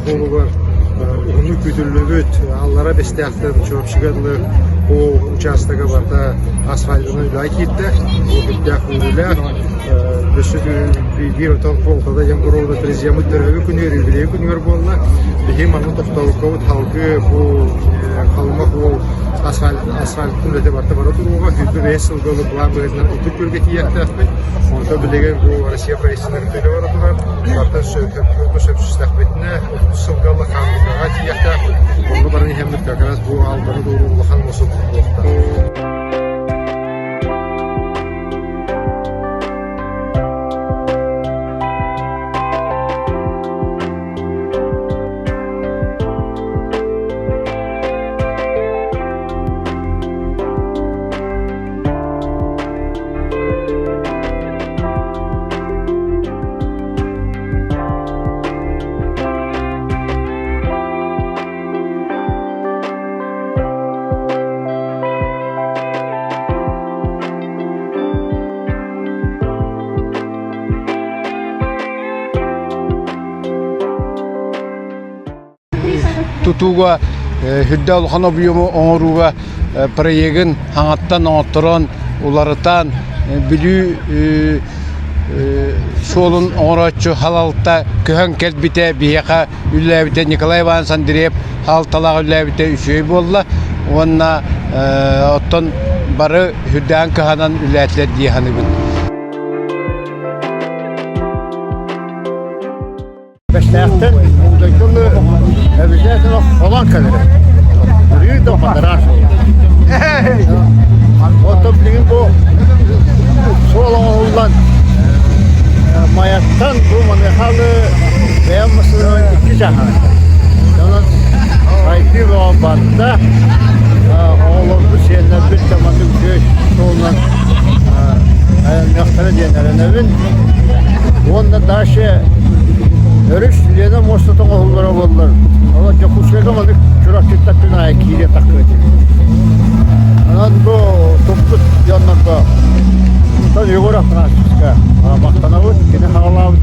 Халыма суолугар уһуннук күүтүллүбүт аллара Бэстээхтэн Чурапчыга дылы ол учаастага барыта асфальтынан үлэҕэ киирдэ. Бу сүрдээх үөрүүлээх. Өссө биир отон суолтата диэн буруолда президеммит төрөөбүт күнүгэр, юбилей күнүгэр буолла. Биһиги манна тохтообуккабыт салгыы бу Халыма суол асфальт асфальтын үлэтэ барыта бара туруоҕа. 25 сылга ылы план быһыытынан Ытык Күөлгэ тиийиэхтээхпит. Онтон билигин бу Россия правительствотын үлэ бара турар. Мантан сөпсүстэхпитинэ сылга ыла Хаандыгаҕа тиийиэхтээхпит. Онно баран иһэммит как раз бу Алданы туоруур улахан муосук буолуохтаах. Тутууга үрдэ улахан объему оҥорууга проегын хаҥаттан оҥотторон, уларытан Бүлүү суолун оҥорооччу халалта көһөн кэлбитэ биһиэхэ үлэлээбитэ Николай Иванович Андреев хаалталаах үлэлээбитэ үчүгэй буолла уонна оттон бары үрдээн кыһанан үлэлээтилэр дии саныыбын. Бэстээхтэн Мугудайтан обязательно холон кэлэрэ. Үрүү да бадараар Оттон билигин бу суол оҥоһуллан Майаттан бу маныхалы бэйэм массыынанан икки чааһа. Онон сайдыы бөҕө барда. Оҕолорбут, сиэннэрбит да маннык үчүгэй суолунан айанныахтара диэн эрэнэбин. Уонна дальше өрүс Лена муостата оҥоһуллара буоллар, онон Дьокуускайга маннык Чурапчыттан күн аайы киириэ тахсыа этим. Онон бу туппут дьоннорго Егор Афанасьевичка махтанабыт, кини хаалаабыт.